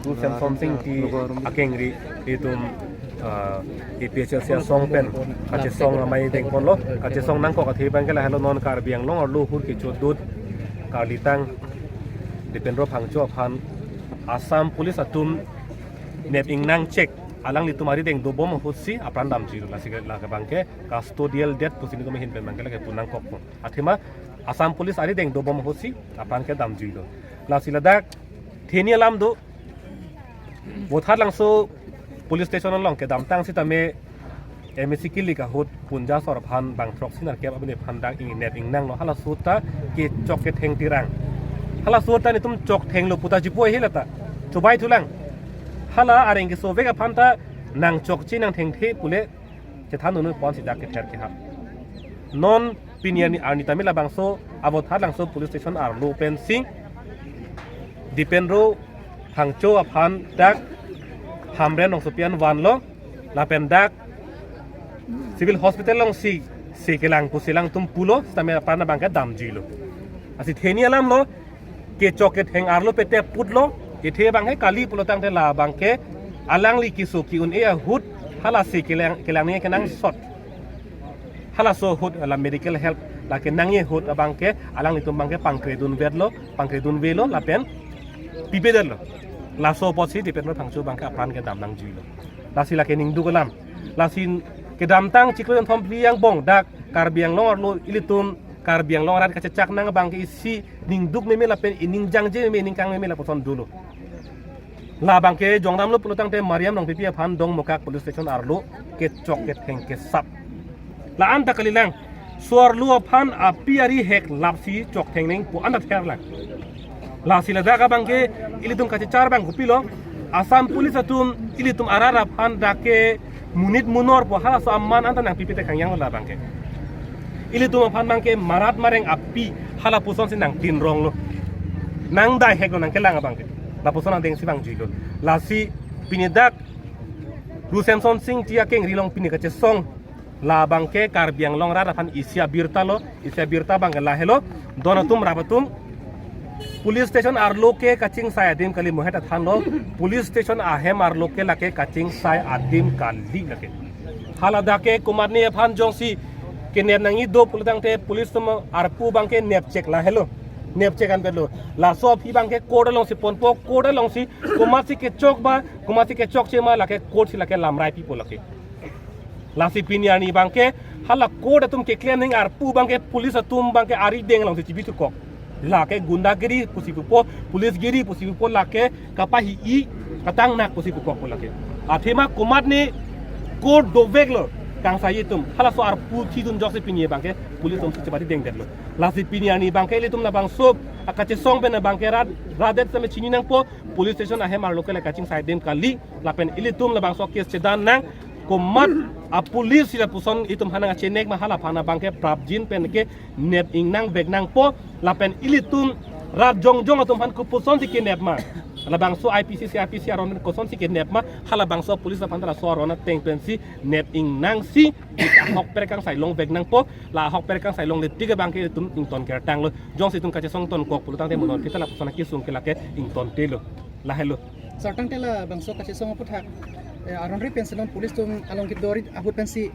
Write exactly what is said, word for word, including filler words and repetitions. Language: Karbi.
Ru Semson Sing Ingti akengri itum, ah, A P H L C asong pen kachesong amei dengponlo, kachesong nangkok athe abangke lahelo non Karbi Anglong arlo hur kechodut karlitang Dipendro Phangcho aphan Assam Police atum nep ingnang chek alanglitum ari deng dobom ahutsi apran damjuilo, lasi lake abangke custodial death pusi nitum ahin pen abangke lake pu nangkokpo. Athema Assam Police ari deng dobom ahutsi apran ke damjuilo. Lasi ladak theni alam do, Vothatlangso police station along kedamtang sitame M A C kilik ahut Punja Sor aphan bang throksi nerkep abini aphan dak ing nep ingnanglo, halaso ta kechok ketheng tirang. Halaso ta nitum chokthenglo puta jipo ahi lata. Chobai thulang. Hala areng kesovek aphan ta nangchokche nangthengthe pule chethan unu ponsi dak kether kehap. Non pini arni, arni tame labangso, Vothatlangso police station arlo pensi Dipendro Phangcho aphan dak Hamren alongsi pi-an vanlo, lapen dak civil hospital alongsi se kelang pusi alangtum pulo, sitame apran abangke damjuilo. Lasi theni alamlo, kechok ketheng arlo pete putlo, athe abangke kali pulotangte labangke alangli keso ki-un-e ahut hala se kelang, kelang-e kenangsot. Halaso ahut la medical help lake nangji ahut abangke alanglitum abangke pangkredun vetlo, pangkredun velo lapen pipedetlo. Laso apotsi Dipendro Phangcho abangke apran kedam nangjuilo. Lasi lake ningduk alam. Lasi kedamtang chiklo jonthom phli angbong dak Karbi Anglong arlo ilitum Karbi Anglong arat kachechak nang abangke isi ningduk meme lapen ining jangje meme, ining kang meme lapuson dolo. Labangke jongdamlo pulotangte Mariam Rongpipi aphan Dongmukak police station arlo kechok ketheng kesap. La-an ta kalilang, so arlo aphan api ari hek lapsi choktheng neng pu anta therlang. Lasi ladak abangke ilitum kachechar abang kopilo, Assam Police atum ilitum arat aphan dak ke monit monor pu halaso aman anta nangpipe te kangjang labangke. Ilitum aphan abangke marat mareng api hala pusonsi nangtinronglo. Nangdai heklo nangkelang abangke. Lapuson angdengsi vangjuilo. Lasi pini dak Ru Semson Sing Ingti akengri along pini kachesong labangke Karbi Anglong arat aphan isi abirta lo, isi abirta abangke lahelo, don atum rap atum police station arlo ke kachingsai adim kali, mohet athanlo, police station ahem arlo ke lake kachingsai adim kali lake. Hala dak ke komatne aphan jongsi kenep nangji do pulotangte police atum arpu abangke nep chek lahelo. Nep chek anvetlo. Laso aphi abangke court alongsi ponpo, court alongsi komatsi kechok ba, komatsi kechokche ma lake court si lake lamrai pipo lake. Lasi pini arni abangke hala court atum keklem neng arpu abangke police atum abangke ari deng alongsi chibi thukok. Lake gundagiri pusi pupo, policegiri pusi pupo, lake kapahi-i katangnak pusi pukokpo lake. Athema komatne court doveklo kangsai atum. Halaso arpu thidun ajoksi pini abangke police atumsi chepari dengdetlo. Lasi pini arni abangke ilitum labangso akachesong pen abangke rat, rat det sitame chini nangpo, police station ahem arlo ke la kachingsai adim kali, lapen ilitum labangso case chedan nang, komat apolice si lapuson itum aphan nangchenek ma, hala aphan abangke prapjin pen ke nep ingnang vek nangpo, lapen ilitum rat jongjong atum aphan kopusonsi kenep ma, labangso I P C, C R P C aron kosonsi kenep ma, halabangso police aphan ta laso aron ateng pensi nep ingnangsi ahok per kangsai long vek nangpo, la ahok per kangsai longle tik abangke itum ington kertanglo, jongsi itum kachesong tonkok pulotangte monon kita lapuson akesung ke lake ingtontelo. Lahelo. Sartangte labangso kachesong aputhak, eh, aron ri pensi non police atum along kedo ri ahut pensi